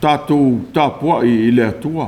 Tatou tapuai i le Atua.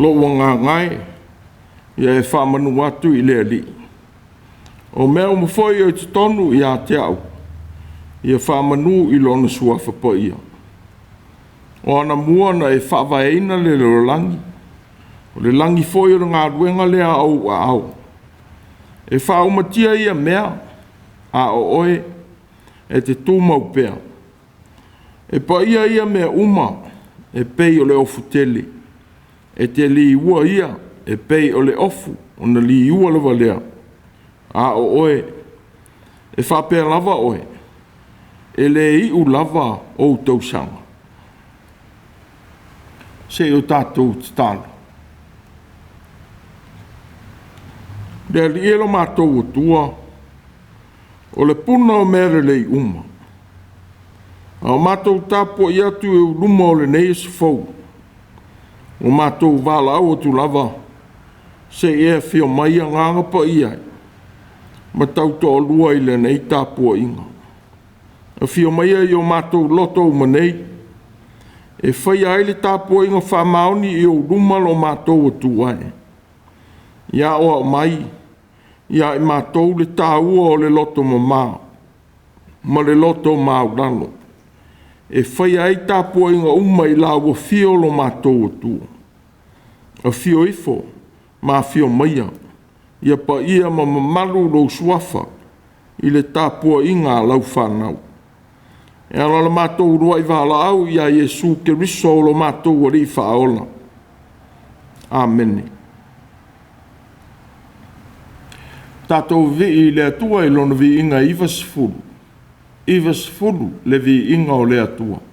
Lou agaga e, ia e faamanu atu i le Alii. O mea uma foi o i totonu ia te au, ia faamanu i Lona Suafa Paia. O anamua na e faavaeina le lalolagi, o le lagi foi o le galuega lea a ou aao. E faaumatia ia mea, a o oe e te tumau pea. E paia ia mea uma e pei o le ofu tele, e te liua ia e pei o le ofu ona liua lava lea, a o oe, e faapea lava oe, e le iu lava ou tausaga. Se i o tatou tatalo. Le Alii e lo matou Atua, o le puna o mea lelei uma, a o matou tapuai atu i ou luma o lenei aso fou, ua matou valaau atu lava se i e afio mai Agaga Paia ma tautoalua i lenei tapuaiga. Afio maia i o matou loto uma nei, e faia ai le tapuaiga faamaoni i ou luma lo matou Atua e. Ia aoao mai ia i matou le taua o le loto mama ma le loto maualalo, e faia ai tapuaiga uma i lau afio lo matou Atua. Afio ifo ma afio maia, ia paia ma mamalu lou Suafa i le tapuaiga a lau fanau. E ala la matou uluai valaau ia Iesu Keriso o lo matou Alii Faaola. Amene. Tatou vivii i le Atua i Lona viiga e 90, 90 le viiga o le Atua.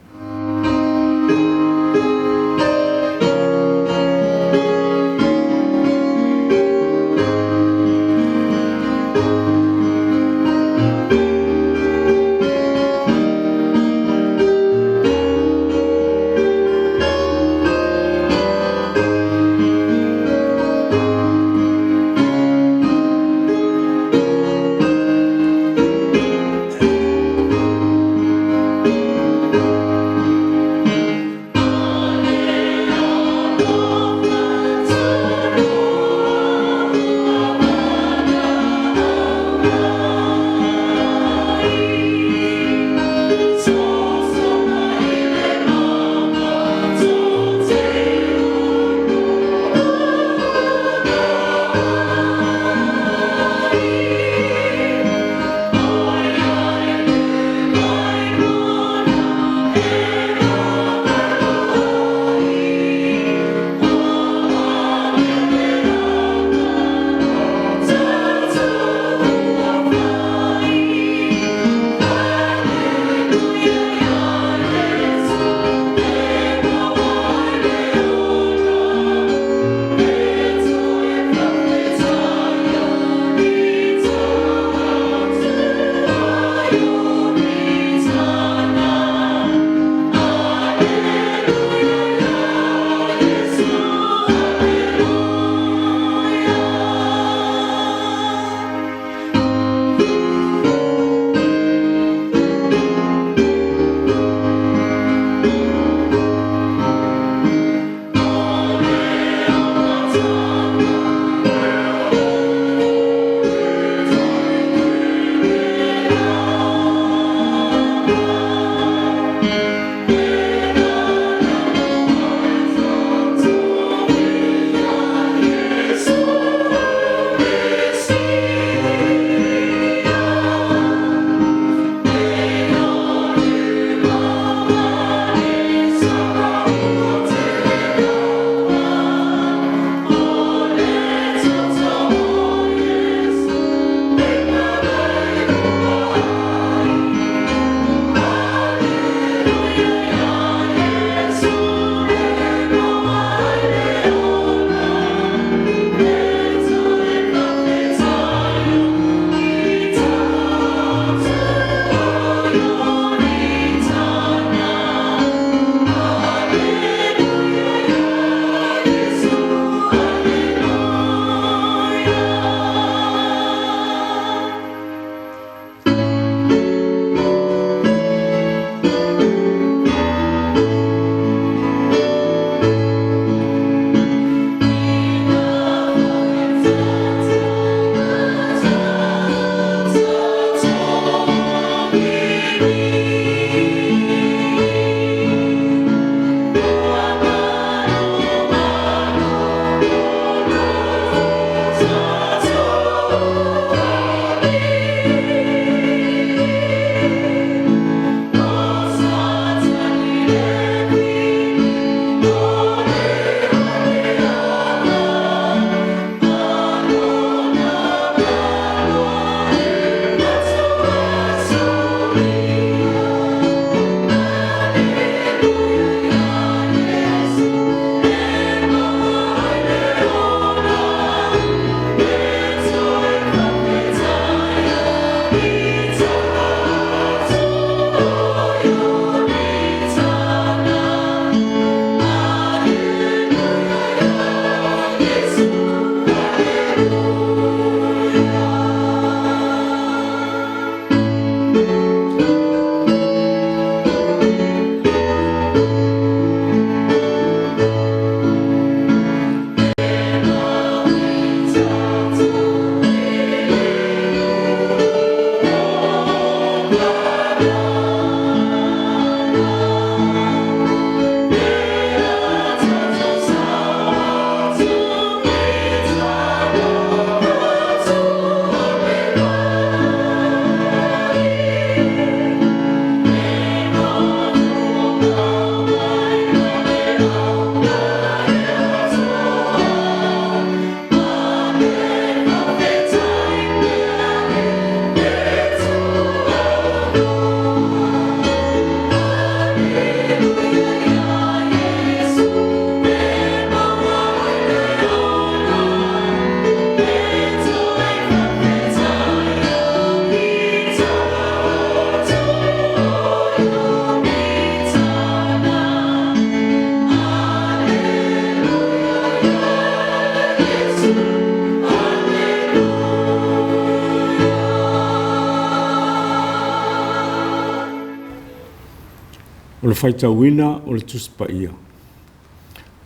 O le faitauina o le Tusi Paia.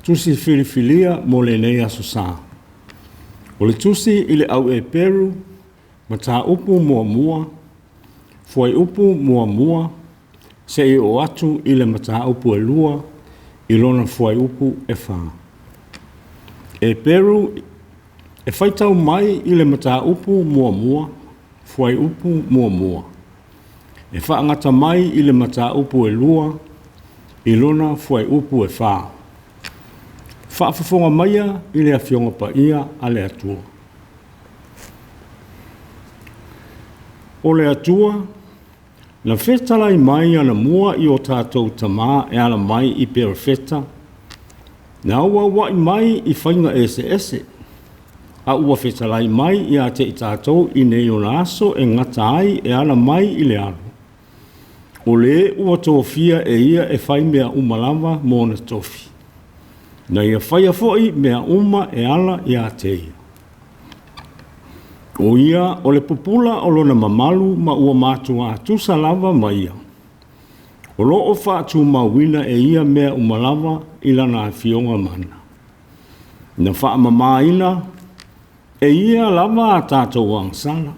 Tusi filifilia mo lenei Aso Sa. O le Tusi i le Au Eperu, mataupu muamua, fuaiupu muamua, seia oo atu i le mataupu e 2 i lona fuaiupu e 4. Eperu e faitau mai i le mataupu muamua, fuaiupu muamua, e faagata mai i le mataupu e 2 i lona fuaiupu e 4. Faafofoga maia i le Afioga Paia a le Atua. O le Atua, na fetalai mai anamua i o tatou tamā e ala mai i perofeta, na auauai mai i faiga eseese, a ua fetalai mai ia te i tatou i nei ona aso e gata ai e ala mai i le Alo, o le ua tofia e ia e fai mea uma lava mo ona tofi, na ia faia foi mea uma e ala ia te ia. O ia o le pupula o lona mamalu ma ua matuā tusa lava ma ia. O lo o faatumauina e ia mea uma lava i lana afioga mana. Na faamamaina e ia lava a tatou agasala.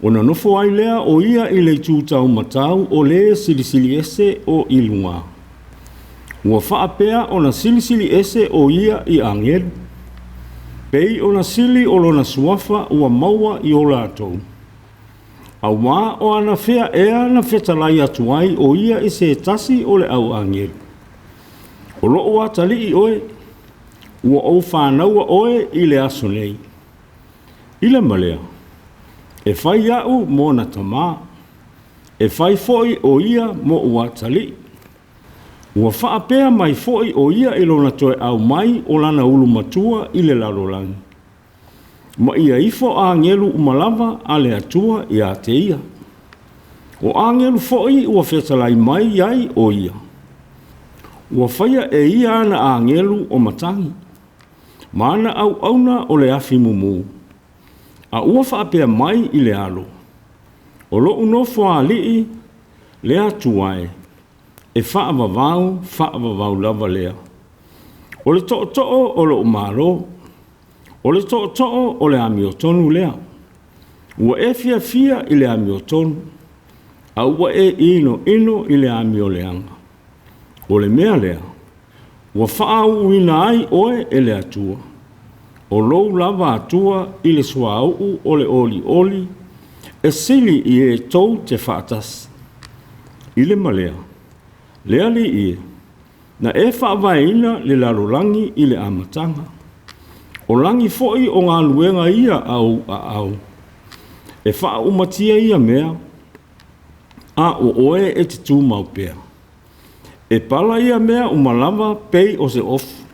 Ona nofo ai lea o ia i le itu taumatau o le Silisili Ese o i luga. Ua faapea ona silisili ese o ia i agelu, pei ona sili o lona suafa ua maua i o latou. Auā o anafea ea na fetalai atu ai o ia i se tasi o le au agelu. O lou atalii oe, ua ou fanaua oe i le aso nei. I le ma lea, e fai au mona tamā, e fai foi o ia mo'u atalii. Ua faapea mai foi o ia i lona toe aumai o lana ulu matua i le lalolagi, ma ia ifo agelu uma lava a le Atua ia te ia. O agelu foi ua fetalai mai ai o ia. Ua faia e ia ana agelu o matagi, ma ana auauna o le afi mumu. A ua faapea mai i le Alo, o lou nofoalii le Atua e, e faavavau faavavau lava lea. O le tootoo o lou malo, o le tootoo o le amiotonu lea. Ua e fiafia i le amiotonu, a ua e inoino i le amioleaga. O le mea lea, ua faauluina ai oe e le Atua, o lou lava Atua i le suauu o le olioli, e sili i e tou te faatasi. I le ma lea, le Alii e, na e faavaeina le lalolagi i le amataga. O lagi foi o galuega ia a ou aao, e faaumatia ia mea, a o oe e te tumau pea. E pala ia mea uma lava pei o se ofu,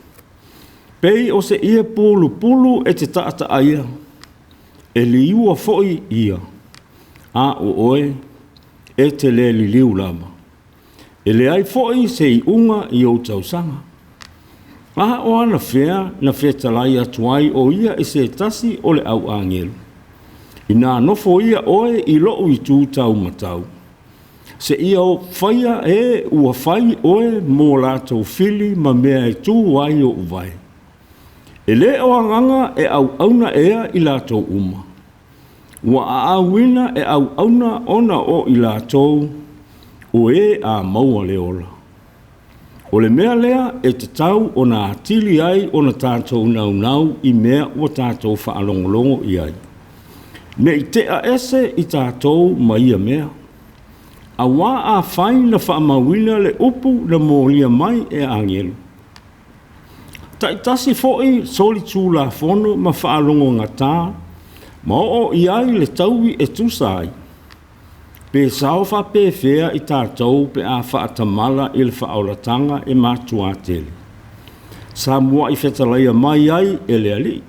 pei o se ie pulupulu e te taataia, e liua foi ia, a o oe e te le liliu lava. E leai foi se iuga i ou tausaga. A o anafea na fetalai atu ai o ia i se tasi o le au agelu. Inā nofo ia oe i lou itu taumatau, seia faia e ua fai oe mo latou fili ma mea e tu ai ou vae. E le o agaga e auauna ea i latou uma. Ua aauina e auauna ona o i latou o e a maua le ola. O le mea lea e tatau ona atili ai ona tatou naunau i mea ua tatou faalogologo i ai. Ne i tea ese i tatou ma ia mea. Auā afai na faamauina le upu na molia mai e agelu. Taitasi foi solitulafono ma faalogogata ma oo i ai le taui e tusa ai. Pe sao faapefea i tatou pe a faatamala i le faaolataga e matuā tele. Sa muai fetalaia mai ai e le Alii.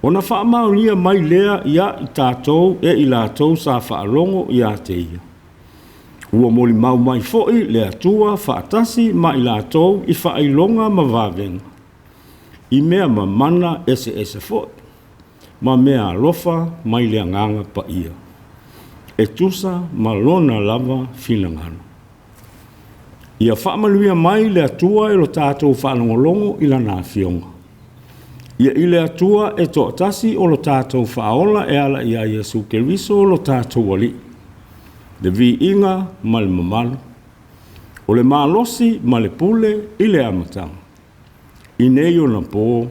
Ona faamaonia mai lea ia i tatou e i latou sa faalogo ia te ia. Ua molimau mai foi le Atua faatasi ma i latou i faailoga ma vavega, i mea mamana eseese foi, ma mea alofa mai le Agaga Paia, e tusa ma lona lava finagalo. Ia faamanuia mai le Atua i lo tatou faalogologo i Lana Afioga. Ia i le Atua e toatasi o lo tatou Faaola e ala ia Iesu Keriso lo tatou Alii, le viiga ma le mamalu, o le malosi ma le pule i le amataga, i nei ona po,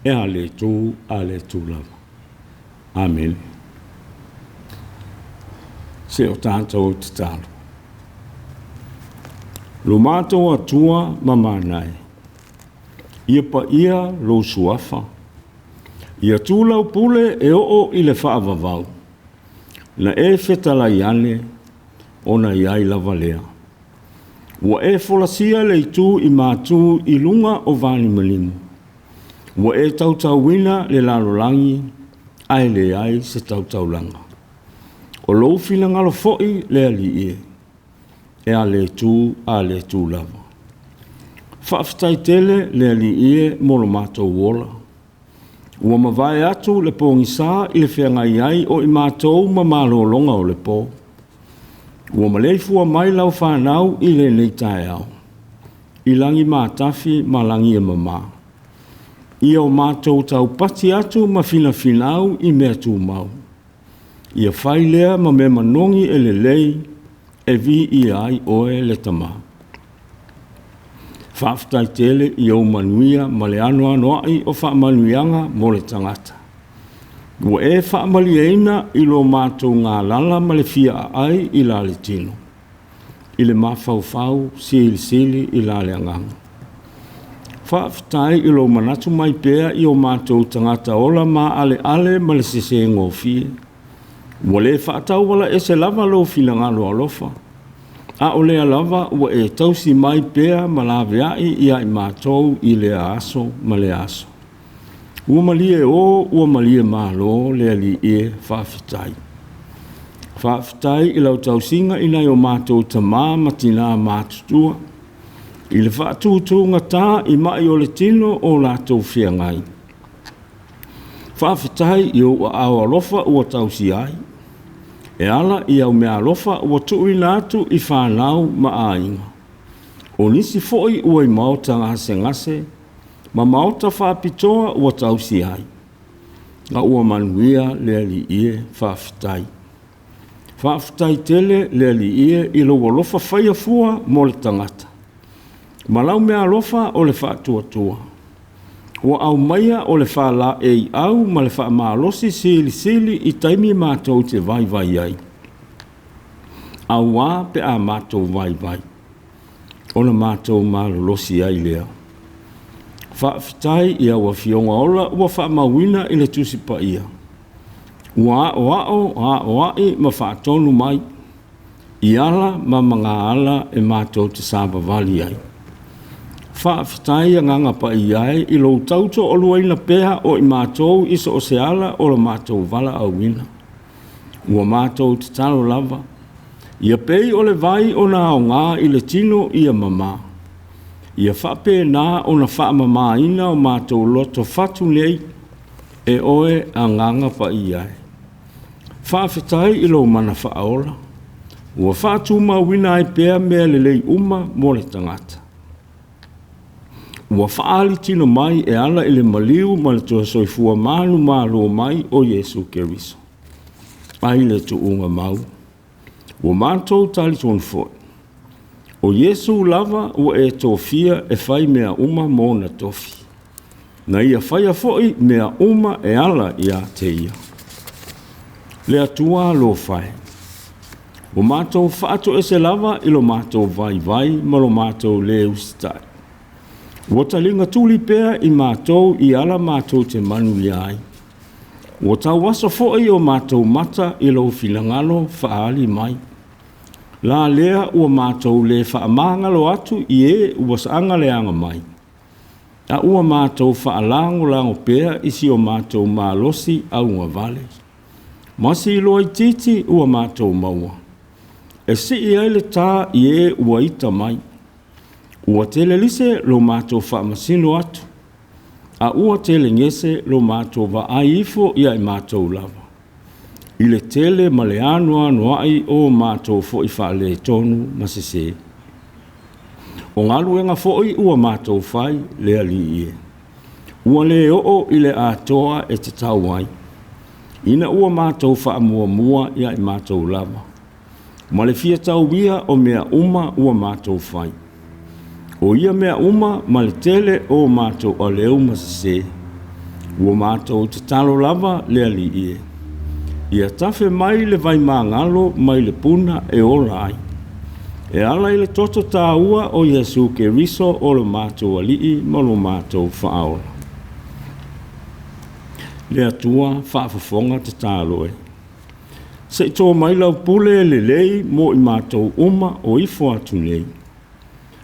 e a le tu a le tu lava. Amene. Se o tatou tatalo. Lo matou Atua ma Manae, ia paia lou suafa, ia tu lau pule e oo i le faavavau, na e fetalai ane, ona i ai lava lea. Ua e folasia le itu i matu i luga o vanimonimo, ua e tautauina le lalolagi, ae leai se tautaulaga. O lou finagalo foi le Alii e, e a le tu a le tu lava. Faafetai tele le Alii e mo lo matou ola. Ua mavae atu le pogisa i le feagai ai o i matou ma malologa o le po. Ua maleifua mai lau fanau i lenei taeao, i lagi matafi ma lagi e mama. Ia o matou taupati atu ma finafinau i mea tumau. Ia fai lea ma mea manogi e lelei, e viia ai oe le Tama. Faafetai tele i ou manuia ma le anoanoai o faamanuiaga mo le tagata. Ua e faamalieina i lo matou galala ma le fia aai i la le tino, i le mafaufau silisili i la le agaga. Faafetai i lo manatu mai pea i o matou tagata ola maaleale ma le sese gofie. Ua le faatauala ese lava lou finagalo alofa, a o lea lava ua e tausi mai pea ma laveai ia i matou i lea aso ma lea aso. Ua malie o, ua malie malo le Alii e, faafetai. Faafetai i lau tausiga i nai o matou tamā ma tinā matutua, i le faatutugata i mai o le tino o latou feagai. Faafetai i ou aao alofa ua tausia ai, e ala i au mea alofa ua tuuina atu i fanau ma aiga. O nisi foi ua i maota gasegase, ma maota faapitoa ua tausia ai. A ua manuia le Alii e, faafetai. Faafetai tele le Alii e i lou alofa faia fua mo le tagata, ma lau mea alofa o le faatuatua. Ua aumaia o le faalaeiau ma le faamalosi silisili i taimi matou te vaivai ai. Auā pe a matou vaivai, ona matou malolosi ai lea. Faafetai i au afioga ola ua faamauina i le Tusi Paia. Ua aoao, aoai ma faatonu mai, i ala ma magaala e matou te savavali ai. Faafetai Agaga Paia e i lou tautoaluaina pea o i matou i so o se ala o lo matou valaauina. Ua matou tatalo lava, ia pei o le vai ona aoga i le tino ia mama. Ia faapena ona faamamaina o matou loto fatu nei, e oe Agaga Paia e. Faafetai i lou mana faaola, ua faatumauina ai pea mea lelei uma mo le tagata. Ua faaali tino mai e ala i le maliu ma le toe soifua manumalo mai o Iesu Keriso, ai le tuuga mau. Ua matou talitonu foi, o Iesu lava ua e tofia e fai mea uma mo ona tofi, na ia faia foi mea uma e ala ia te ia. Le Atua alofa e, ua matou faatoese lava i lo matou vaivai ma lo matou le usitai. Ua taliga tuli pea i matou i ala matou te manuia ai. Ua tauaso foi o matou mata i lou finagalo faaali mai. La lea ua matou le faamagalo atu i e ua saagaleaga mai, a ua matou faalagolago pea i si o matou malosi augavale. Ma si iloa itiiti ua matou maua, e sii ai le tā i e ua ita mai. Ua tele lise lo matou faamasino atu, a ua tele gese lo matou vaai ifo ia i matou lava, i le tele ma le anoanoai o matou foi faaletonu ma sesē. O galuega foi ua matou fai, le Alii e, ua lē oo i le atoa e tatau ai, ina ua matou faamuamua ia i matou lava, ma le fia tauia o mea uma ua matou fai. O ia mea uma ma le tele o matou aleu ma sesē, ua matou tatalo lava le Alii e, ia tafe mai le vaimagalo mai le puna e ola ai, e ala i le toto taua o Iesu Keriso o lo matou Alii ma lo matou Faaola. Le Atua faafofoga tatalo e, se i tō mai lau pule lelei mo i matou uma o ifo atu nei.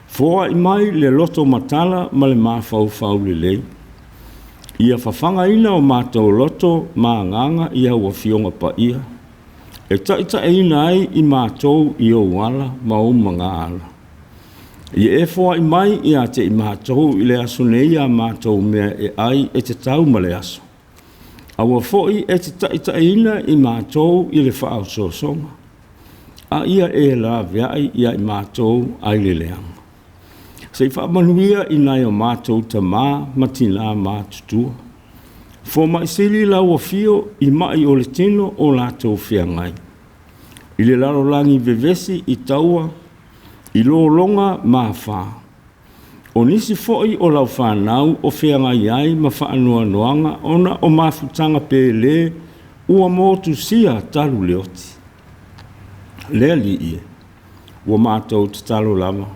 Foai mai le loto matala ma le mafaufau lelei. Ia fafagaina o matou loto ma agaga i au Afioga Paia, e taitaiina ai i matou i ou ala ma ou magaala. Ia e foai mai ia te i matou i le aso nei a matou mea e ai e tatau ma le aso. Aua foi e te taitaiina i matou i le faaosoosoga, a ia e laveai ia i matou ai le leaga. Se i faamanuia i nai o matou tamā ma tinā matutua. Fomai sili lau afio i mai o le tino o latou feagai. I le lalolagi vevesi i taua, i lologa ma afā. O nisi foi o lau fanau o feagai ai ma faanoanoaga ona o mafutaga pelē ua motusia talu le oti. Le Alii e, ua matou tatalo lava,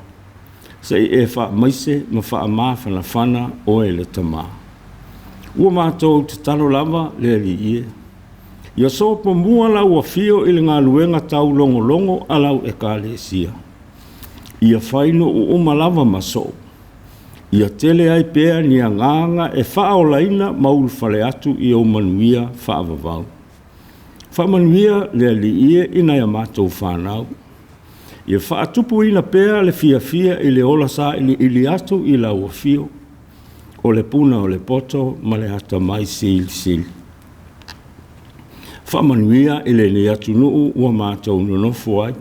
se i e faamaise ma faamafanafana oe le Tamā. Ua matou tatalo lava le Alii e, ia sopomua lau afio i le galuega taulogologo a lau Ekalesia, ia fai nuu uma lava ma soo, ia tele ai pea ni agaga e faaolaina ma ulufale atu i ou manuia faavavau. Faamanuia le Alii e i nai a matou fanau, ia faatupuina pea le fiafia i le ola sailiili atu i lau afio, o le puna o le poto ma le atamai silisili. Faamanuia i lenei atunuu ua matou nonofo ai.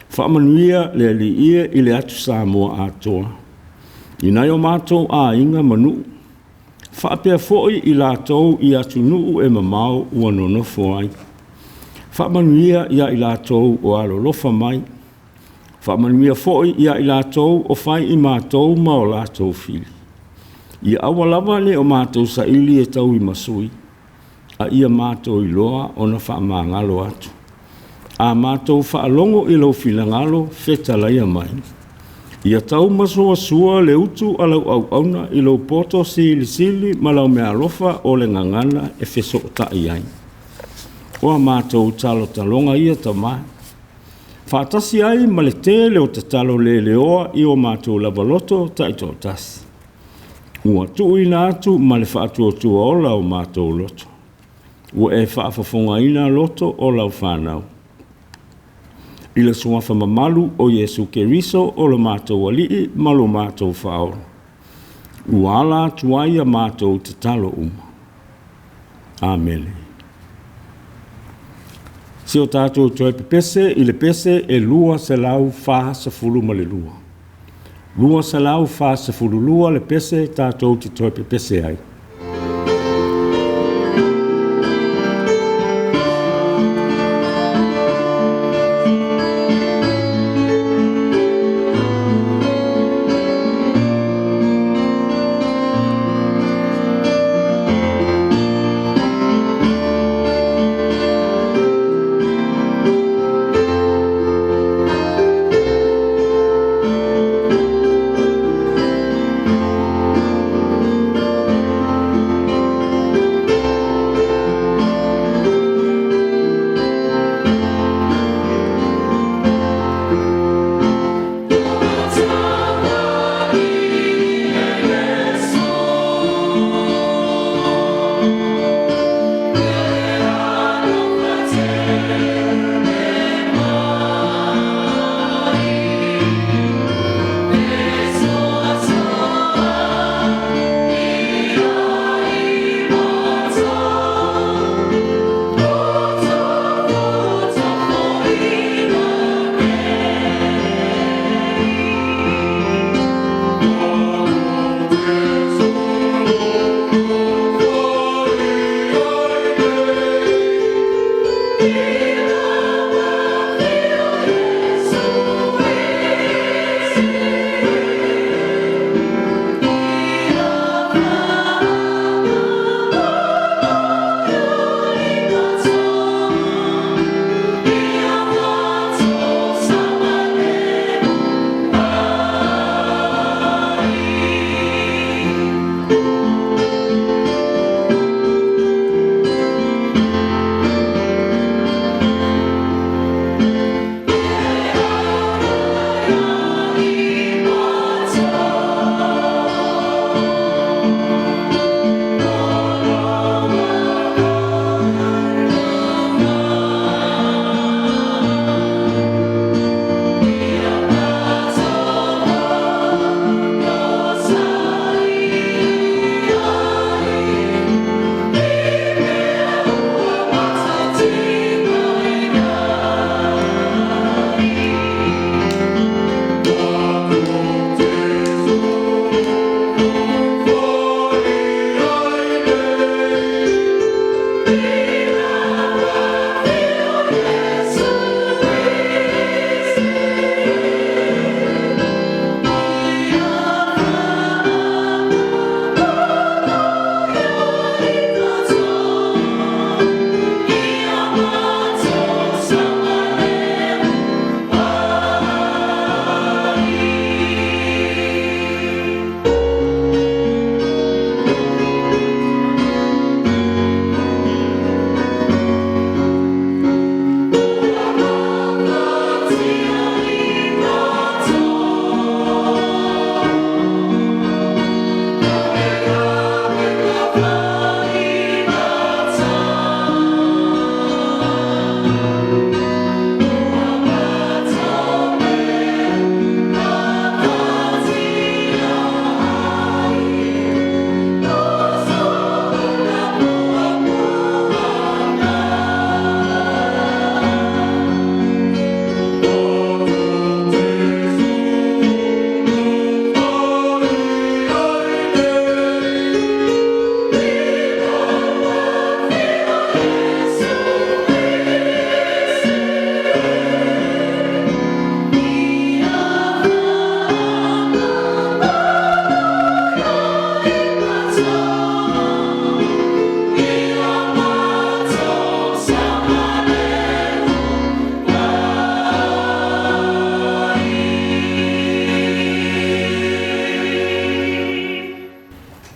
Faamanuia le Alii e i le atu Samoa atoa, i nai o matou aiga ma nuu, faapea foi i latou i atunuu e mamao ua nonofo ai. Faamanuia ia i latou o alolofa mai, faamanuia foi ia i latou o fai i matou ma o latou fili. Ia aua lava ne o matou saili e tauimasui, a ia matou iloa ona faamagalo atu. A matou faalogo i lou finagalo fetalaia mai, ia taumasuasua le utu a lau auauna i lou poto silisili ma lau meaalofa o le gagana e fesootai ai. O a matou talotaloga ia Tamā, faatasi ai ma le tele o tatalo leleoa i o matou lava loto taitoatasi, ua tuuina atu ma le faatuatua ola o matou loto, ua e faafofogaina loto o lau fanau. I le suafa mamalu o Iesu Keriso o lo matou Alii ma lo matou Faaola, ua ala atu ai a matou tatalo uma. Amene. Se o tatou toe pepese i le pese e 242. 242 le pese tatou te toe pepese ai.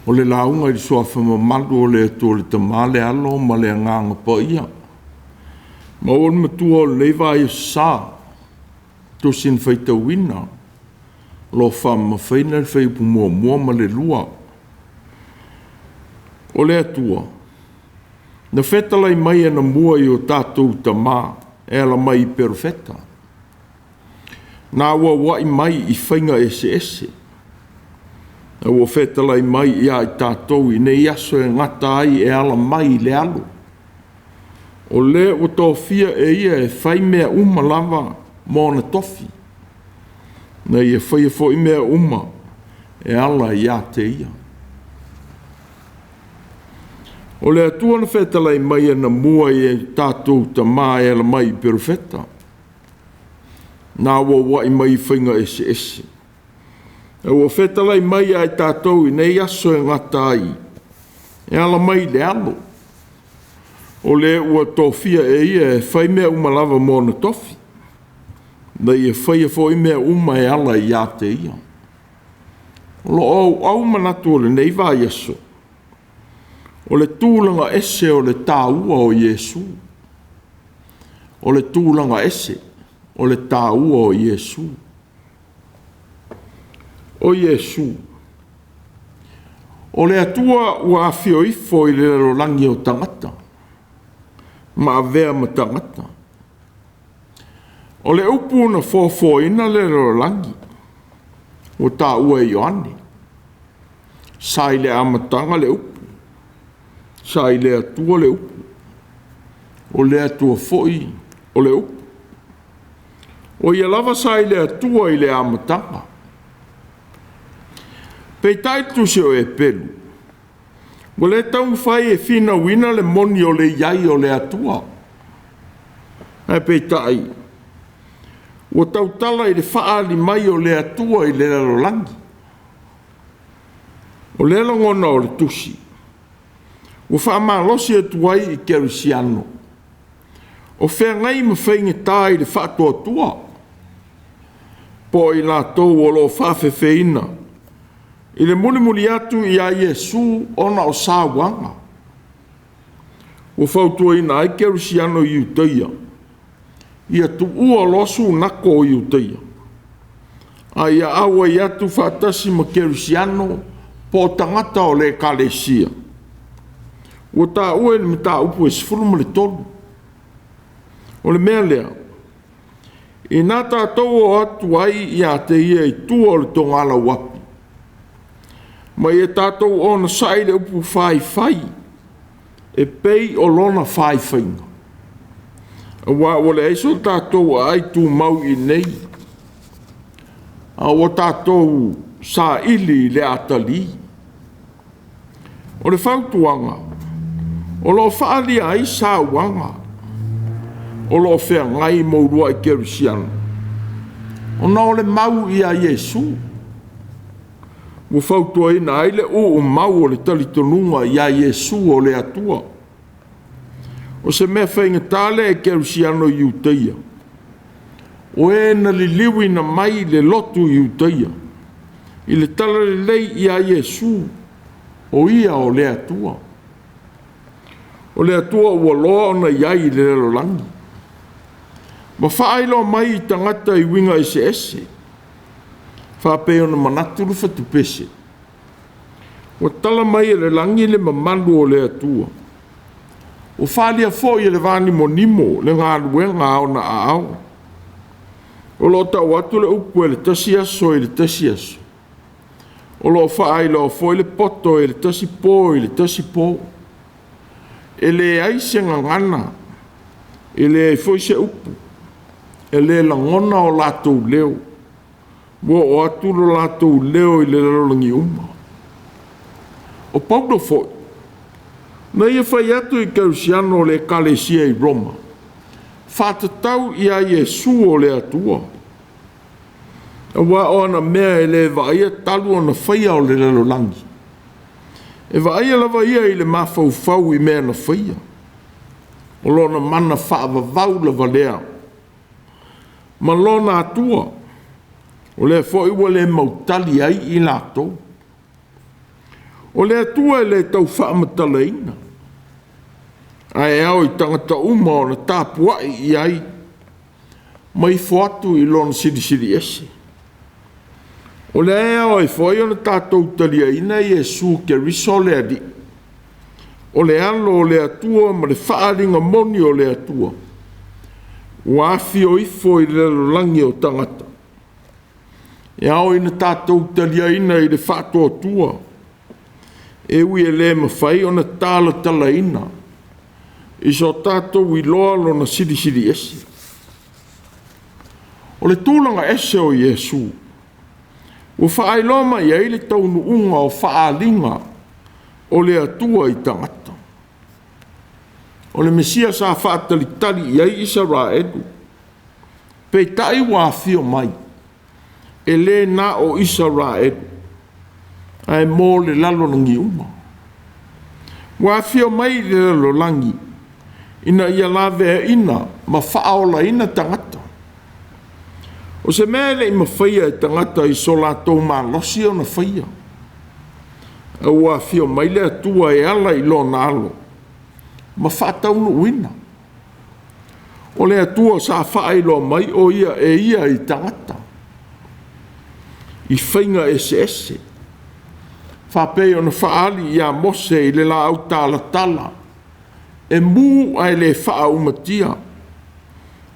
O le lauga i le suafa mamalu o le Atua le Tama, le Alo ma le Agaga Paia. Maua le matua o lenei vaiaso sa, tusi na faitauina, o lo o faamamafaina le fuaiupu 1 ma le 2. O le Atua, na fetalai mai anamua i o tatou tama e ala mai i perofeta, na auauai mai i faiga eseese, a ua fetalai mai ia i tatou i nei aso e gata ai e ala mai i le Alo. O le ua tofia e ia e fai mea uma lava ma ona tofi, na ia faia foi mea uma e ala ia te ia. O le Atua na fetalai mai anamua i e tatou tama e ala mai i perofeta, na auauai mai i faiga eseese, a ua fetalai mai ia i tatou i nei aso e gata ai, e ala mai i le Alo, o le ua tofia e ia e fai mea uma lava ma ona tofi, na ia faia foi mea uma e ala ia te ia. O lo o auau manatu o lenei vaiaso, o le tulaga ese o le taua o Iesu. O le tulaga ese o le taua o Iesu. O Iesu, o le Atua ua afio ifo i le lalolagi o tagata, ma avea ma tagata. O le upu na foafoaina le lalolagi, ua taua e Ioane, sa i le amataga le upu, sa i le Atua le upu, o le Atua foi o le upu. O ia lava sa i le Atua i le amataga. Peitai le tusi o Eperu, ua le taumafai e finauina le moni o le i ai o le Atua. Ae peitai, ua tautala i le faaali mai o le Atua i le lalolagi. O lea lagona o le tusi, ua faamalosi atu ai i kerisiano, o feagai ma faigata i le faatuatua, po o i latou o lo o faafefeina i le mulimuli atu ia Iesu ona o sauaga. Ua fautuaina ai kerisiano i Iutaia, ia tuua loa sunako o Iutaia, a ia auai atu faatasi ma kerisiano po o tagata o le ekalesia. Ua taua i le mataupu e 13. O le mea lea, ina tatou o atu ai ia te ia i tua o le togalauapi, ma ia tatou onosai le upu faifai, e pei o lona faifaiga. Aua ua leai so tatou aai tumau i inei, a ua tatou saili i le atalii. O le fautuaga, o lo o faaalia ai sauaga, o lo o feagai ma uluai kerisiano, ona o le mau ia Iesu. Ua fautuaina ai le uumau o le talitonuga ia Iesu o le Atua. O se mea faigata lea i kerisiano i Iutaia, o e na liliuina mai le lotu i Iutaia, i le talalelei ia Iesu, o ia o le Atua. O le Atua ua loa ona i ai i le lalolagi, ma faailoa mai i tagata i uiga eseese, faapei ona manatu le fatupese, ua tala mai e le lagi le mamalu o le Atua. Ua faaalia foi e le vanimonimo le galuega a ona aao. O lo o tau atu le upu e le tasi aso i le tasi aso. O lo o faailoa foi le poto e le tasi po i le tasi po. E leai se gagana, e leai foi se upu, e le lagona o latou leo, ua oo atu lo latou leo i le lalolagi uma. O Paulo foi, na ia fai atu i kerisiano o le ekalesia i Roma, faatatau ia Iesu o le Atua, aua o ana mea e le vaaia talu ona faia o le lalolagi. E vaaia lava ia i le mafaufau i mea na faia, o lona mana faavavau lava lea, ma lona Atua, o lea foi ua le mautali ai i latou. O le Atua e le tau faamatalaina, ae ao i tagata uma ona tapuai i ai ma ifo atu i lona silisili ese. O lea e ao ai foi ona tatou taliaina Iesu Keriso le Alii, o le alo o le Atua ma le faaaliga moni o le Atua, ua afio ifo i le lalolagi o tagata. E ao ina tatou taliaina i le faatuatua, e ui e le mafai ona talatalaina i so tatou iloa lona silisili ese. O le tulaga ese o Iesu, ua faailoa mai ai le taunuuga o faaaliga o le Atua i tagata. O le Mesia sa faatalitali i ai Isaraelu, peitai ua afio mai, e le na o Isaraelu, ae mo le lalolagi uma. Ua afio mai i le lalolagi ina ia laveaina ma faaolaina tagata. O se mea e le i mafaia e tagata i so latou malosi ona faia, a ua afio mai le Atua e ala i lona alo ma faataunuuina. O le Atua sa faailoa mai o ia e ia i tagata i faiga eseese, faapei ona faaali ia Mose i le laau talatala, e mu ae le faaumatia,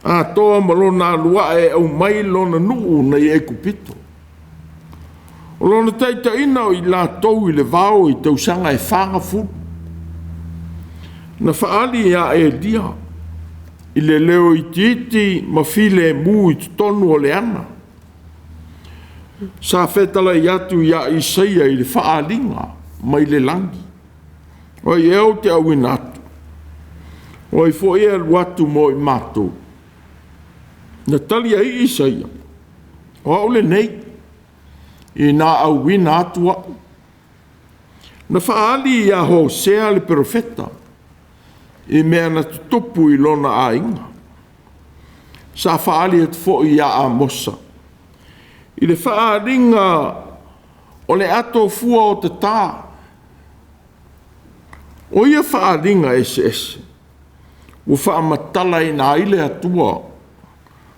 atoa ma lona alu ae e aumai lona nuu nai Aikupito. O lona taitaiina o i latou i le vao i tausaga e 40, na faaali ia Elia i le leo itiiti ma filemu i totonu o le ana. Sa fetalai atu ia Isaia i le faaaliga mai le lagi, o ai ea ou te auina atu, o ai foi e alu atu mo i matou. Na tali ai Isaia, o au lenei, ina auina atu au. Na faaali ia Hosea le perofeta i mea na tutupu i lona aiga. Sa faaali atu foi ia Amosa i le faaaliga o le ato fua o tata. O ia faaaliga eseese ua faamatalaina ai le Atua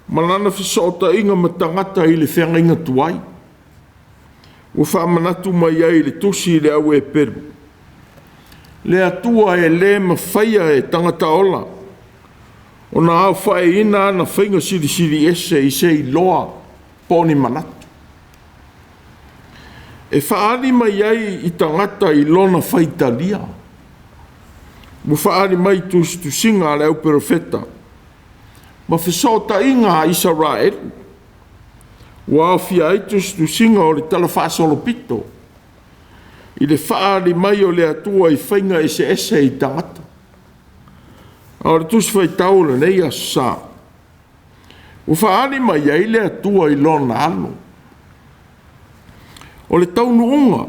ma lana fesootaiga ma tagata i le feagaiga tuai. Ua faamanatu mai ai i le tusi i le au Eperu, le Atua e le mafaia e tagata ola ona aofaiina ana faiga silisili ese i se iloa po o ni manatu. E faaali mai ai i tagata i lona faitalia. Ua faaali mai i tusitusiga a le auperofeta ma fesootaiga a Isaraelu. Ua aofia ai tusitusiga o le talafaasolopito i le faaali mai o le Atua i faiga eseese i tagata. A o le tusi faitau o lenei aso sa, ua faaali mai ai le Atua i lona alo. O le taunuuga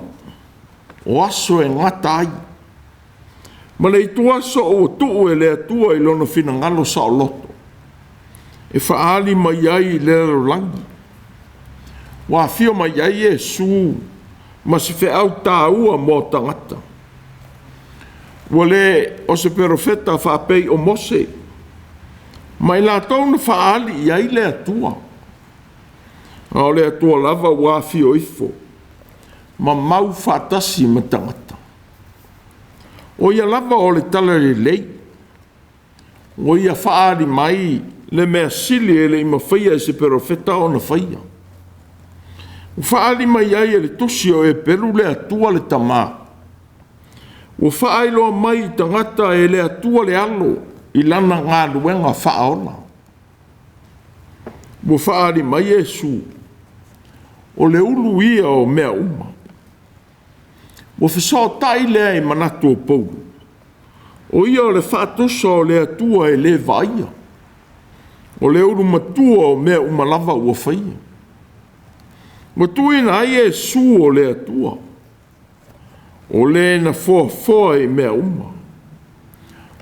o aso e gata ai, ma le ituaso ua tuu e le Atua i lona finagalo saoloto, e faaali mai ai i le lalolagi. Ua afio mai ai Iesu ma se feau taua mo tagata. Ua le o se perofeta faapei o Mose, ma i latou na faaali i ai le Atua. A o le Atua lava ua afio ifo ma mau faatasi ma tagata. O ia lava o le talalelei, ua ia faaali mai le mea sili e le i mafaia e se perofeta ona faia. Ua faaali mai ai e le tusi o Eperu le Atua le Tama. Ua faailoa mai i tagata e le Atua le alo i lana galuega faaola. Ua faaali mai Iesu, o le ulu ia o mea uma. Ua fesootai lea i manatu o Paulo, o ia o le faatusa o le Atua e le vaaia, o le ulu matua o mea uma lava ua faia. Ua tuuina ai Iesu o le Atua, o le na foafoa i mea uma.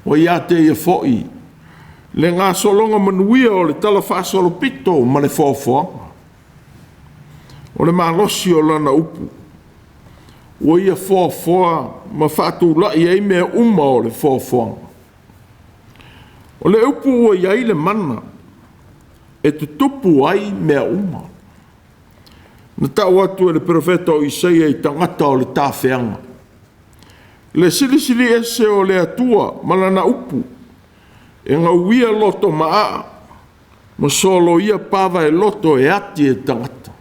Ua ia te ia foi le gasologa manuia o le talafaasolopito ma le foafoaga. O le malosi o lana upu, Ua ia foafoa ma faatula'i ai mea uma o le foafoaga. O le upu ua i ai le mana e tutupu ai mea uma. Na tau atu e le perofeta o Isaia i tagata o le tafeaga, le silisili ese o le Atua ma lana upu, e gauia loto maaa ma soloia pava e loto e ati e tagata.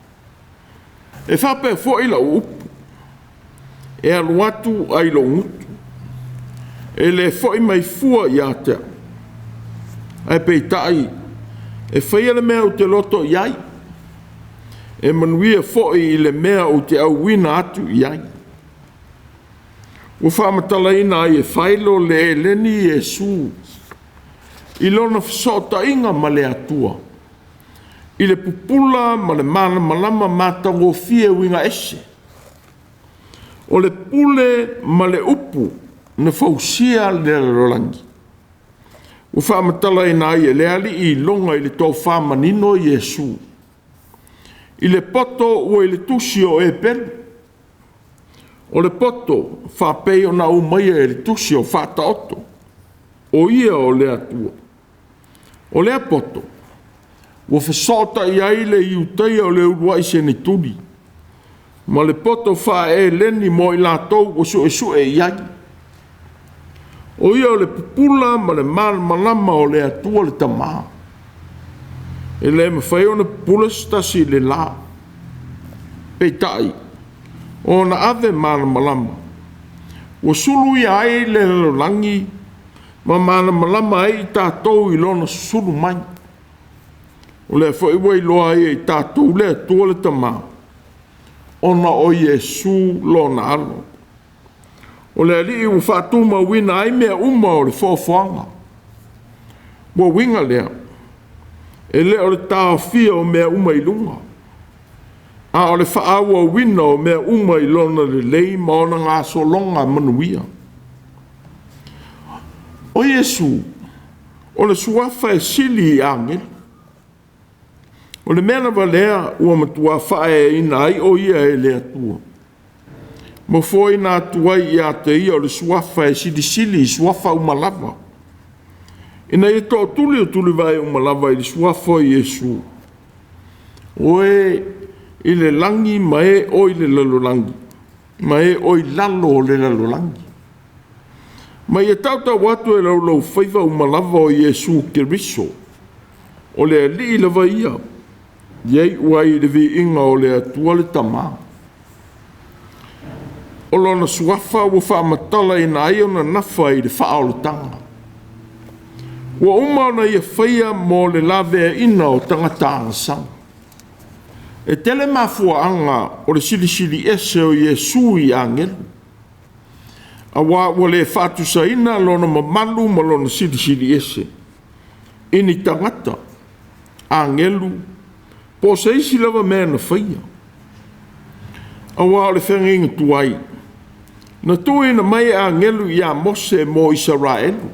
E faapea foi lau upu, e alu atu ai lou gutu, e le foi mai fua ia te au, ae peitai e faia le mea ou te loto i ai, e manuia foi i le mea ou te auina atu i ai. Ua faamatalaina ai e Failo le Eleni Iesu i lona fesootaiga ma le Atua, i le pupula ma le malamalama matagofie uiga ese. O le pule ma le upu na fausia le lalolagi. Ua faamatalaina ai e le Alii iloga i le tofa manino Iesu, i le poto ua i le tusi o Eperu. O le poto faapei ona aumaia e le tusi o Faataoto, o ia o le Atua. O lea poto ua fesootai ai le Iutaia o le uluai senetuli ma le poto faa-Eleni mo i latou ua suesue i ai. O ia o le pupula ma le malamalama o le Atua le Tama. E le mafai ona pupula se tasi i le la. Peitai, o ona ave malamalama, ua sulu ia ai le lalolagi ma malamalama ai i tatou i lona susulu mai. O lea foi ua iloa ai e i tatou le Atua le Tama, ona o Iesu lona alo. O le Alii ua faatumauina ai mea uma o le foafoaga. Ua uiga lea, e le o le taofia o mea uma i luga, a o le faaauauina o mea uma i lona lelei ma ona gasologa manuia. O Iesu, o le suafa e sili i agelu. O le mea lava lea ua matua faaeaina ai o ia e le Atua, ma foaiina atu ai ia te ia o le suafa e silisili i suafa uma lava, ina ia tootuli o tulivae uma lava i le suafa o Iesu, o e i le lagi ma e o i le lalolagi, ma e o i lalo o le lalolagi. Ma ia tautau atu e laulaufaiva uma lava o Iesu Keriso, o le Alii lava ia, ia iu ai i le viiga o le Atua le Tama. O lona suafa ua faamatalaina ai ona nafa i le faaolataga. Ua uma ona ia faia mo le laveaiina o tagata agasala. E tele mafuaaga o le silisili ese o Iesu i agelu, aua ua le faatusaina lona mamalu ma lona silisili ese i ni tagata, agelu, po o se isi lava mea na faia. Aua o le feagaiga tuai, na tuuina mai e agelu ia Mose mo Isaraelu.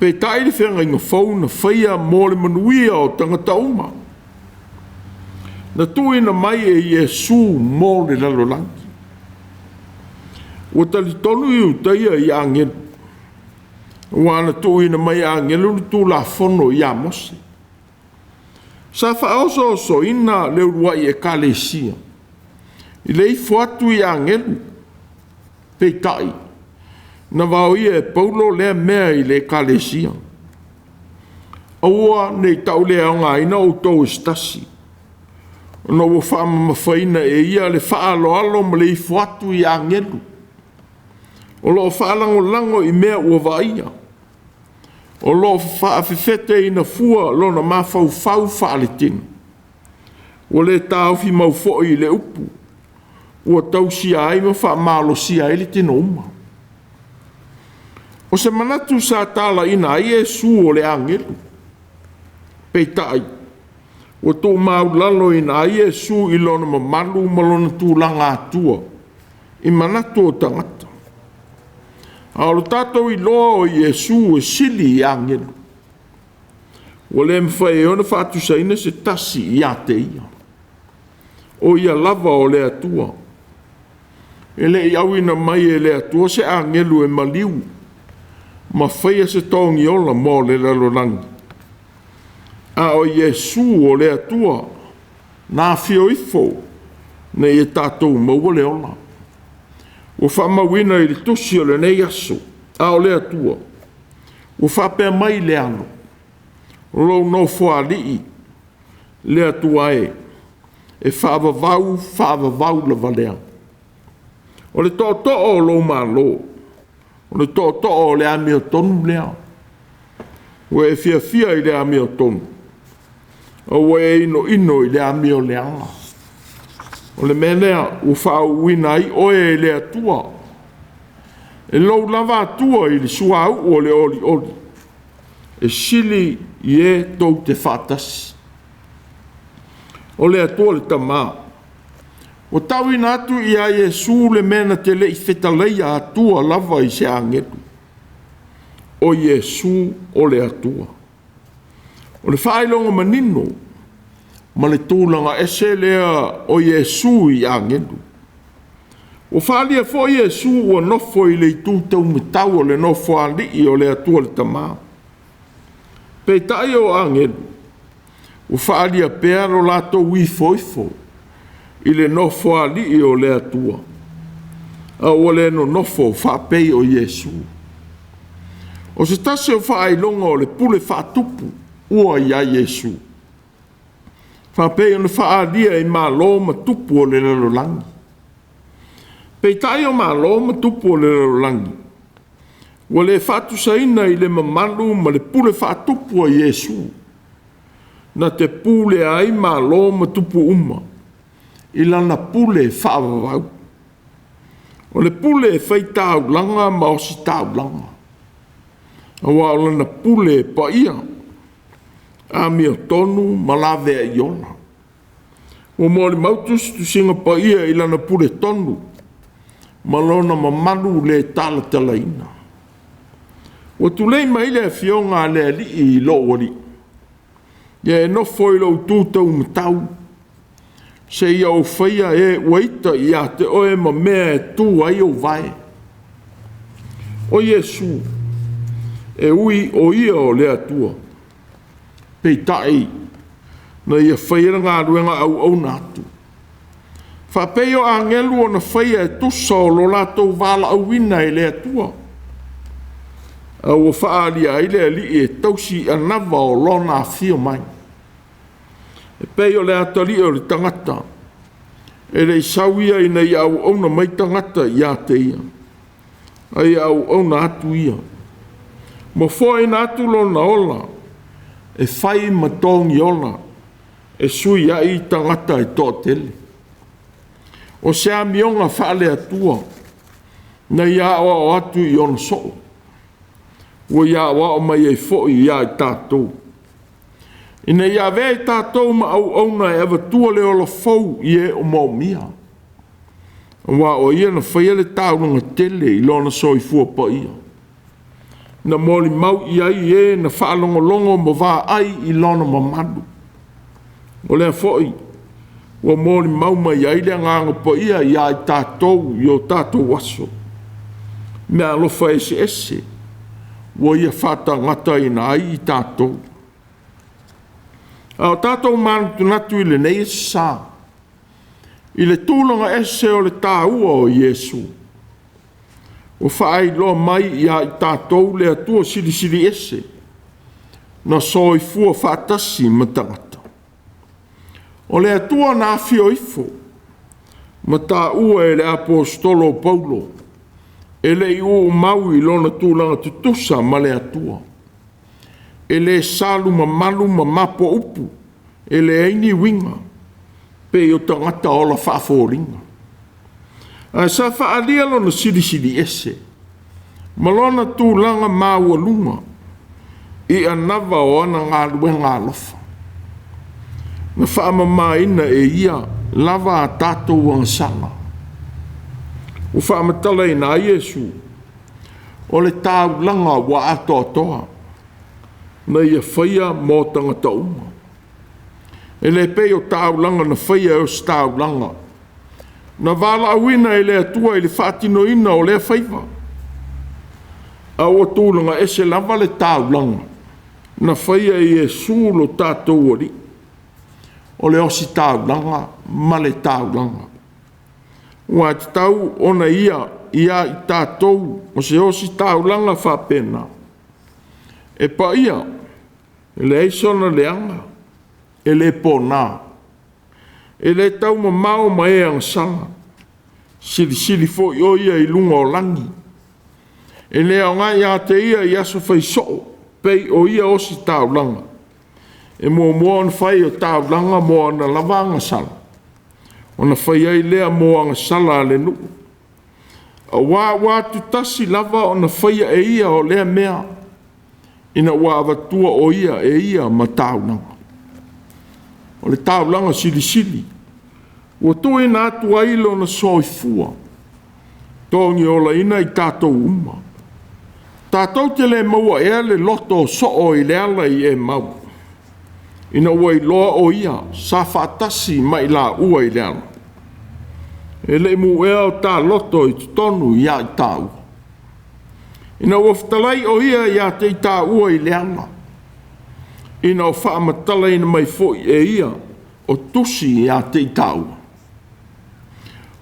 Peitai le feagaiga fou na faia mo le manuia o tagata uma. Na tuuina mai e Iesu mo le lalolagi. Ua talitonu Iutaia i agelu, aua na tuuina mai e agelu le Tulafono ia Mose. Sa faaosoosoina le uluai ekalesia i le ifo atu i agelu, peitai, na vaoia e Paulo lea mea i le ekalesia. Aua ne i tauleaogaina outou e se tasi, ona ua faamamafaina e ia le faaaloalo ma le ifo atu i agelu, o lo o faalagolago i mea ua vaaia, o lo o faafefeteina fua lona mafaufau faaletino, ua le taofi mau foi i le upu, ua tausia ai ma faamalosia ai le tino uma. O se manatu sa talaina ai Iesu o le agelu, peitai, ua tuumaualaloina ai Iesu i lona mamalu ma lona tulaga atua i manatu o tagata. A o le tatou iloa o Iesu e sili i agelu, ua le mafai ai ona faatusaina se tasi ia te ia. O ia lava o le Atua. E le i auina mai e le Atua se agelu e maliu ma faia se togiola mo le lalolagi, a o Iesu o le Atua na afio ifo ina ia tatou maua le ola. Ua faamauina i le tusi o lenei aso, a o le Atua ua faapea mai le Alo, o lou nofoalii le Atua e, e faavavau faavavau lava lea. O le tootoo o lou malo, o le tootoo o le amiotonu lea. Ua e fiafia i le amiotonu, a ua e inoino i le amio leaga. O le mea lea ua faauuina ai oe e le Atua, e lou lava Atua i le suauu o le olioli, e sili i e tou te faatasi. O le Atua le Tama, ua tauina atu ia Iesu le mea na te le i fetalaia Atua lava i se agelu, o Iesu o le Atua. O le faailoga manino ma le tulaga ese lea o Iesu i agelu. Ua faaalia foi Iesu ua nofo i le itu taumatau o le nofoalii o le Atua le Tama. Peitai o agelu, ua faaalia pea lo latou ifoifo i le nofoalii o le Atua, a ua le nonofo faapei o Iesu. O se tasi o faailoga o le pule faatupu ua ia Iesu, faapei ona faaalia i malo ma tupu o le lalolagi. Peitai o malo ma tupu o le lalolagi, ua le faatusaina i le mamalu ma le pule faatupu a Iesu, na te pulea ai malo ma tupu uma i lana pule faavavau. O le pule e faitaulaga ma ositaulaga, aua o lana pule e paia, amiotonu ma laveai ola. Ua molimau tusitusiga paia i lana pule tonu ma lona mamalu le talatalaina. Ua tulei mai le afioga a le Alii i lou alii, ia e nofo i lou tu taumatau, seia ou faia e ua ita ia te oe ma mea e tu ai ou vae. O Iesu, e ui o ia o le Atua, peitai na ia faia le galuega auauna atu. Faapei o agelu ona faia e tusa o lo latou valaauina e le Atua, a ua faaalia ai le Alii e tausi anava o lona afio mai. E pei o le atalii o le tagata, e le i sau ia ina ia auauna mai tagata ia te ia, a ia auauna atu ia. Ma foaina atu lona ola, e fai ma togiola, e sui ai tagata e toatele. O se amioga faale-Atua, na ia aoao atu i ona soo, ua ia aoao mai ai foi ia i tatou, ina ia avea i tatou ma auauna e avatua le ola fou i e o moomia. Aua o ia na faia le taulaga tele i lona soifua paia, na molimau i ai e na faalogologo ma vaai i lona mamalu. O lea foi ua molimau mai ai le Agaga Paia ia i tatou i o tatou aso, meaalofa eseese ua ia faatagataina ai i tatou. A o tatou manatunatu i lenei sa, i le tulaga ese o le taua o Iesu, ua faailoa mai ia i tatou le Atua silisili ese, na soifua faatasi ma tagata. O le Atua na afio ifo, ma taua e le aposetolo o Paulo, e le i uumau i lona tulaga tutusa ma le Atua. E le salu mamalu ma mapo upu, e leai ni uiga, pei o tagata ola faafoliga. Ae sa faaalia lona silisili ese, ma lona tulaga maualuga, i anava o ana galuega alofa. Na faamamaina e ia lava a tatou agasala. Ua faamatalaina ai Iesu, o le taulaga ua atoatoa, na ia faia mo tagata uma. E le pei o taulaga na faia e ositaulaga, Na valaauina e le Atua i le faatinoina o lea faiva, a ua tulaga ese lava le taulaga na faia e Iesu lo tatou Alii, o le ositaulaga ma le taulaga. Ua tatau ona ia ia i tatou o se ositaulaga faapena, e paia, e leai sona leaga, e le pona, e le taumamao ma e agasala, silisili foi o ia i luga o lagi, e le aoga ia te ia i aso fai soo, pei o ia ositaulaga, e muamua ona fai o taulaga mo ana lava agasala, ona fai ai lea mo agasala a le nuu. Aua ua atutasi lava ona faia e ia o lea mea, ina ua avatua o ia e ia ma taulaga. O le taulaga silisili, ua tuuina atu ai lona soifua, togiolaina i tatou uma. Tatou te le maua ea le loto soo i le ala i Emau, ina ua iloa o ia sa faatasi ma i laua i le ala. E le i mu'ea o ta loto i totonu ia i tāua. Ina ua fetalai o ia ia te i tāua i le ala, ina o faamatalaina mai foi e ia o tusi ia te i tāua.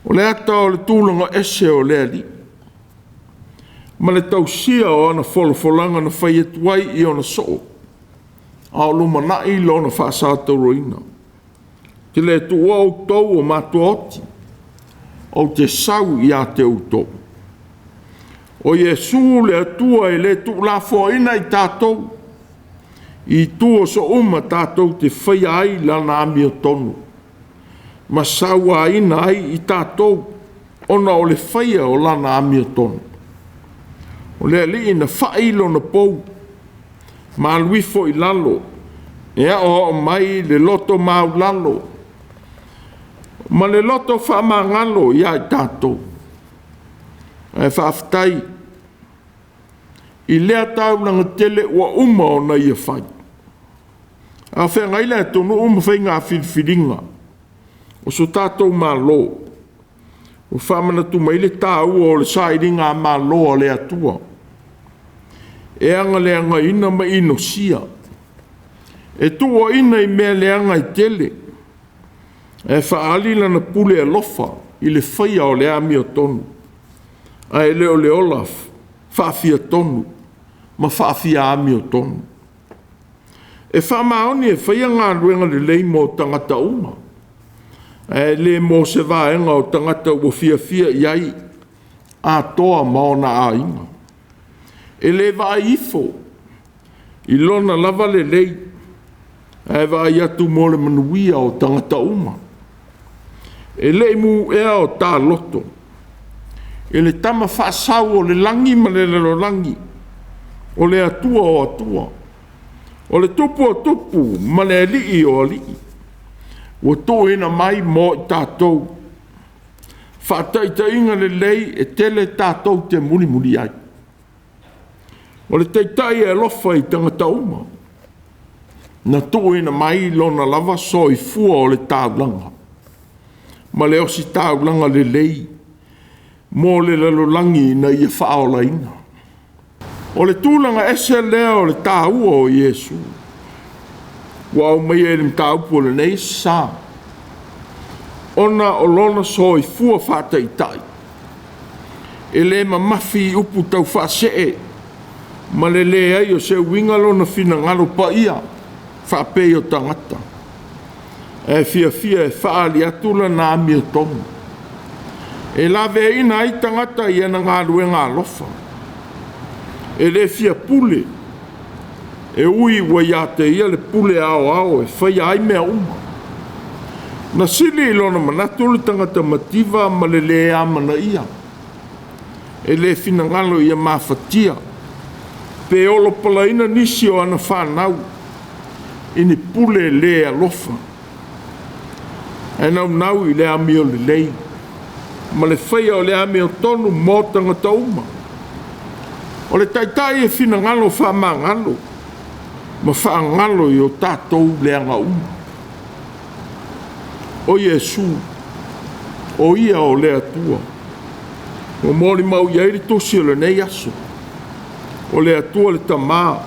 O le ata o le tulaga ese o le Alii, ma le tausia o ana folafolaga na fai atu ai i ona soo, a o lumanai lona faasatauaina. Te le tuua outou o matuaoti, ou te sau ia te outou. O Iesu le Atua e le tuulafoaina i tatou, i itu o souma tatou te faia ai lana amiotonu, ma sauaina ai i tatou ona o le faia o lana amiotonu. O le Alii na fai lona pou, ma alu ifo i lalo, e aoao mai le loto maulalo, ma le loto faamagalo ia i tatou. Ae faafetai i lea taulaga tele ua uma ona ia fai. A o feagai le atunuu ma faiga filifiliga o so tatou Malo, ua faamanatu mai le taua o le sailiga malo a le Atua, e agaleagaina ma inosia, e tuuaina i mea leaga e tele, ae faaali lana pule alofa i le faia o le amiotonu, ae le o le ola faafiatonu ma faafia amiotonu. E faamaoni e faia galuega lelei mo tagata uma, ae le mo se vaega o tagata ua fiafia i ai atoa ma ona aiga. E le vaai ifo i lona lava lelei, ae vaai atu mo le manuia o tagata uma. E le i mu'ea o ta loto i le tama faasau o le lagi ma le lalolagi, o le Atua o Atua, o le Tupu o Tupu ma le Alii o Alii, ua tuuina mai mo i tatou faataitaiga lelei e tele tatou te mulimuli ai. O le taitai e alofa i tagata uma, na tuuina mai lona lava soifua o le taulaga, ma le ositaulaga lelei mo le lalolagi ina ia faaolaina. O le tulaga ese lea o le taua o Iesu, ua aumaia i le mataupu o lenei sa, ona o lona soifua faataitai, e le mamafi i upu taufaasee ma le leai o se uiga lona finagalo paia faapei o tagata, ae fiafia e faaali atu lana amiotonu, e laveaina ai tagata i ana galuega alofa, e le fia pule, e ui ua ia te ia le pule aoao e faia ai mea uma. Na sili i lona manatu le tagata mativa ma le le amanaia, e le finagalo ia mafatia, pe olopalaina nisi o ana whanau, i ni pule le alofa. Ae naunau i le amio lelei, ma le faia o le amiotonu mo tagata uma. O le taitai e finagalo faamagalo, ma faagalo i o tatou leaga uma. O Iesu, O ia o le Atua. Ua molimau i ai le tusi o lenei aso. O le Atua le Tama,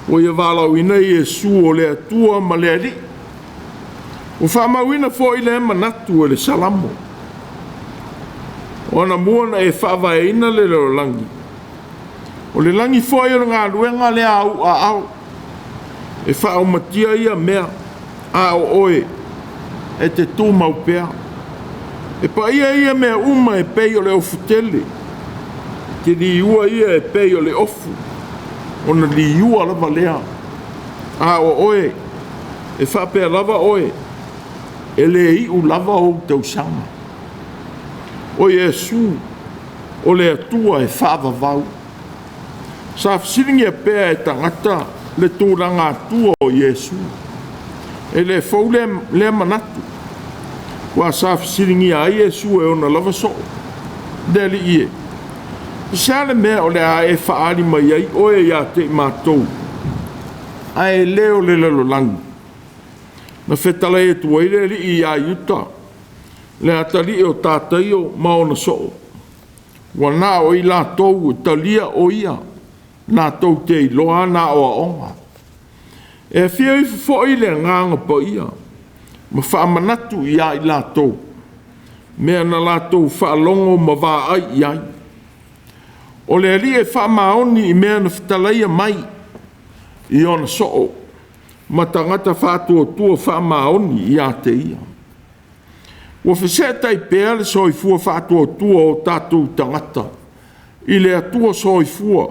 ua ia valaauina Iesu o le Atua ma le Alii. Ua faamauina foi lea manatu e le Salamo. O anamua na e faavaeina le lalolagi, o le lagi foi o le galuega lea a ou aao, e faaumatia ia mea, a o oe e te tumau pea. E paia ia mea uma e pei o le ofu tele, e te liua ia e pei o le ofu, ona liua lava lea. A o oe, e faapea lava oe, e le iu lava ou tausaga. O Iesu, o le Atua e faavavau. Sa fesiligia pea e tagata le tulaga Atua o Iesu. E le fou lea manatu, aua sa fesiligia ai Iesu e ona lava soo. Le Alii e, o se a le mea o le a e faaali mai ai oe ia te i matou, ae le o le lalolagi? Na fetalai atu ai le Alii ia Iuta, le atalii o Tataio ma ona soo, ua na o i latou e talia o ia, latou te iloa ana aoaoga. E afio ifo foi le Agaga Paia ma faamanatu ia i latou, mea na latou faalogo ma vaai i ai. O le Alii e faamaoni i mea na fetalaia mai i ona soo, ma tagata faatuatua faamaoni ia te ia. Ua feseetai pea le soifua faatuatua o tatou tagata i le Atua soifua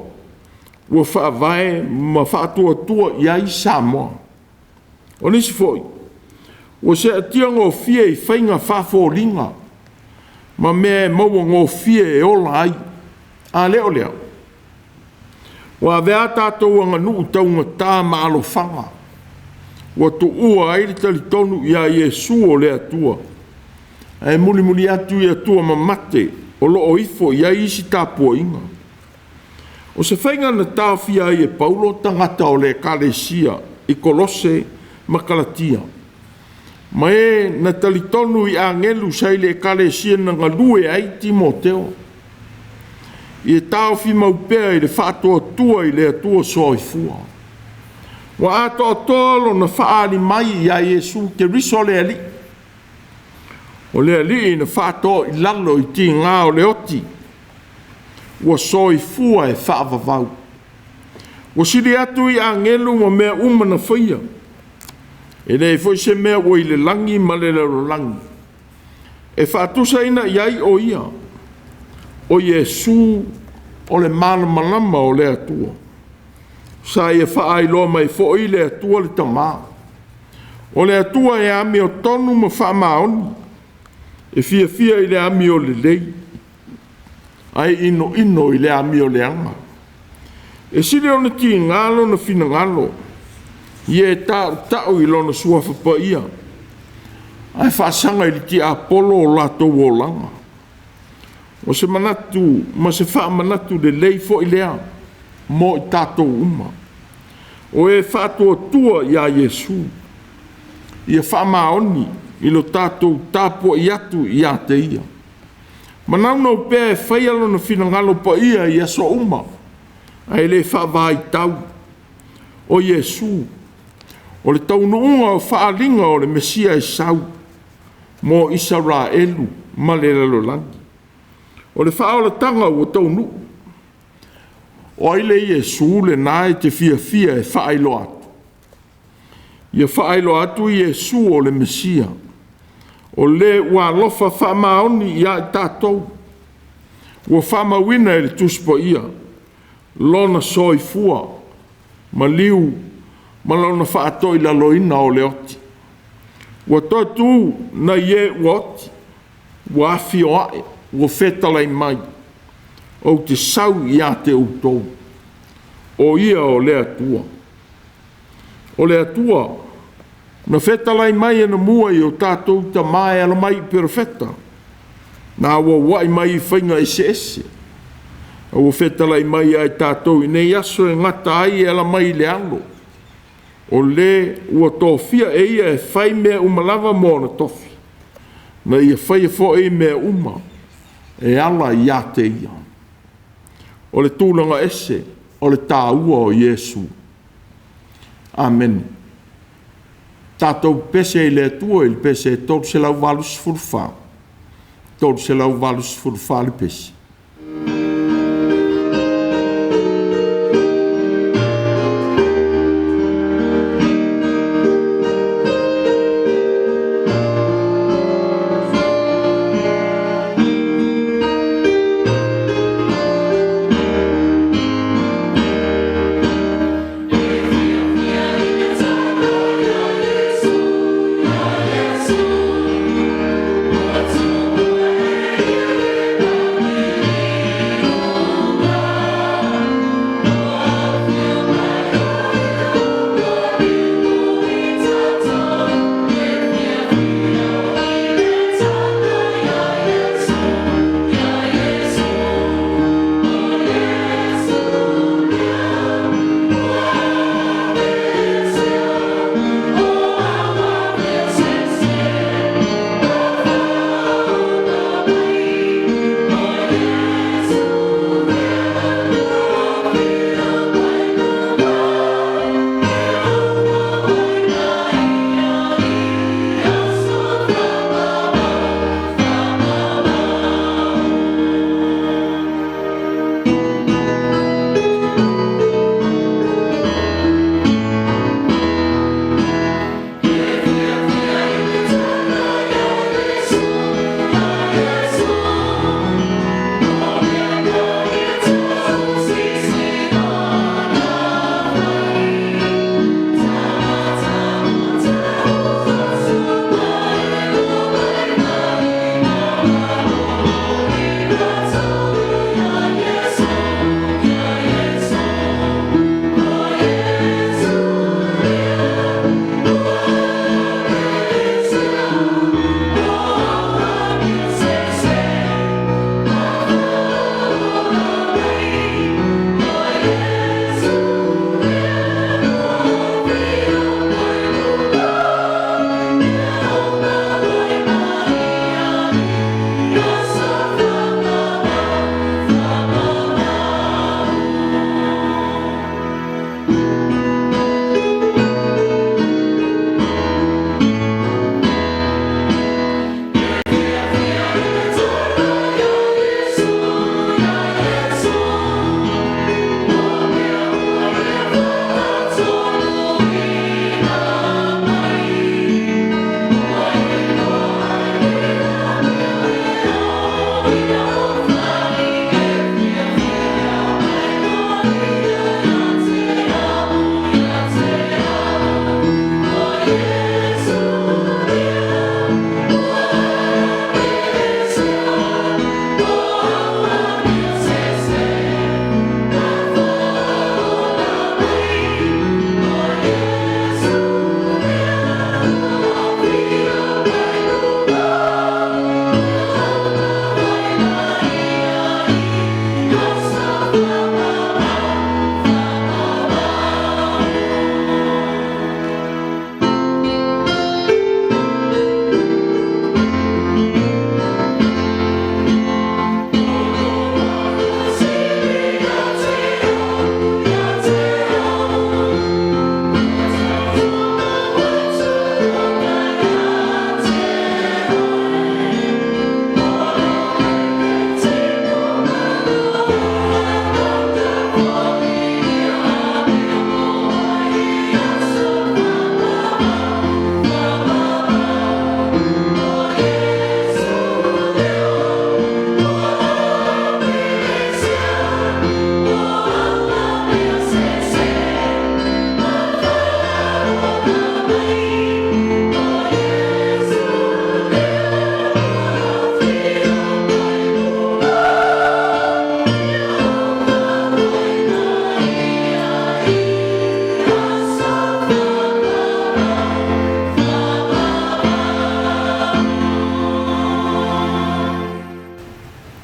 ua faavae ma faatuatua i ai Samoa. O nisi foi, ua seetia gofie i faiga faafoliga ma mea e maua gofie e ola ai. A le o lea, ua avea tatou aganuu taugata ma alofaga, ua tuua ai le talitonu ia Iesu o le Atua, ae mulimuli atu i Atua mamate o lo o ifo i ai isi tapuaiga. O se faiga na taofia ai e Paulo tagata o le Ekalesia i Kolose ma Kalatia, ma e na talitonu i agelu sa i le Ekalesia na galue ai Timoteo, ia taofi mau pea i le faatuatua i le Atua soifua. Ua atoatoa lona faaali mai ia Iesu Keriso le Alii. O le Alii na faatoo i lalo i tiga o le oti, ua soifua e faavavau. Ua sili atu i agelu ma mea uma na faia. E leai foi se mea ua i le lagi ma le lalolagi e faatusaina i ai o ia, o Iesu o le malamalama o le Atua. Sa ia faailoa mai foi le Atua le Tama. O le Atua e amiotonu ma faamaoni, e fiafia i le amio lelei, ae inoino i le amio leaga. E sili ona tiga lona finagalo, ia e tautau i lona suafa paia, ae faasaga i le tiapolo o latou olaga. O se manatu ma se faamanatu lelei foi lea mo i tatou uma. O e faatuatua ia Iesu, ia faamaoni i lo tatou tapuai atu ia te ia. Manaunau pea e faia lona finagalo paia i aso uma, ae le faavaitau. O Iesu, o le taunuuga o faaaliga o le Mesia e sau mo Isaraelu ma le lalolagi. O le faaolataga ua taunuu. O ai le Iesu lena e te fiafia e faailoa atu? Ia faailoa atu Iesu o le Mesia, o le ua alofa faamaoni ia i tatou, ua faamauina e le Tusi Paia lona soifua maliu ma lona faatoilaloina o le oti. Ua toe tu nai e ua oti, ua afioae, ua fetalai mai, ou te sau ia te outou. O ia o le Atua. O le Atua na fetalai mai anamua i o tatou tama e ala mai i perofeta, na auauai mai i faiga eseese, a ua fetalai mai ia i tatou i nei aso e gata ai e ala mai i le alo, o le ua tofia e ia e fai mea uma lava mo ona tofi, Na ia faia foi mea uma e ala ia te ia. O le tulaga ese o le tāua o Iesu. Amene. Tatou pese i le Atua i le pese 384, 384 le pese.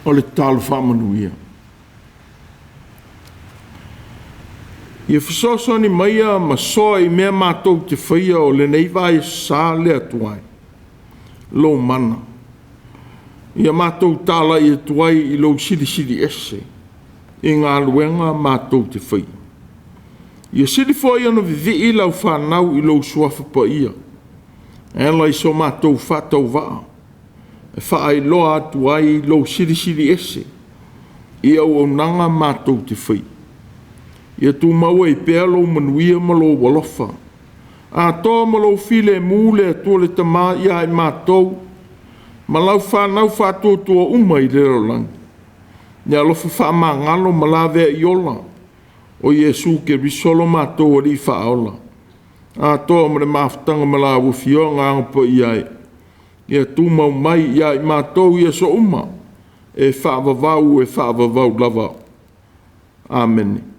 O le tatalo faamanuia. Ia fesoasoani maia ma soa i mea matou te faia o lenei vaiaso sa le Atua e, lou mana. Ia matou talai atu ai i lou silisili ese i galuega matou te faia. Ia sili foi ona vivii lau fanau i lou suafa paia, e ala i so matou faatauvaa, e faailoa atu ai lou silisili ese i auaunaga matou te faia. Ia tumau ai pea lou manuia ma lou alofa, atoa ma lou filemu le Atua le Tama ia i matou, ma lau fanau faatuatua uma i le lalolagi. Ia alofa faamagalo ma laveai ola o Iesu Keriso lo matou Alii Faaola, atoa ma le mafutaga ma lau Afioga Aga Paia e, ia tumau mai ia i matou i aso uma, e faavavau e faavavau lava. Amene.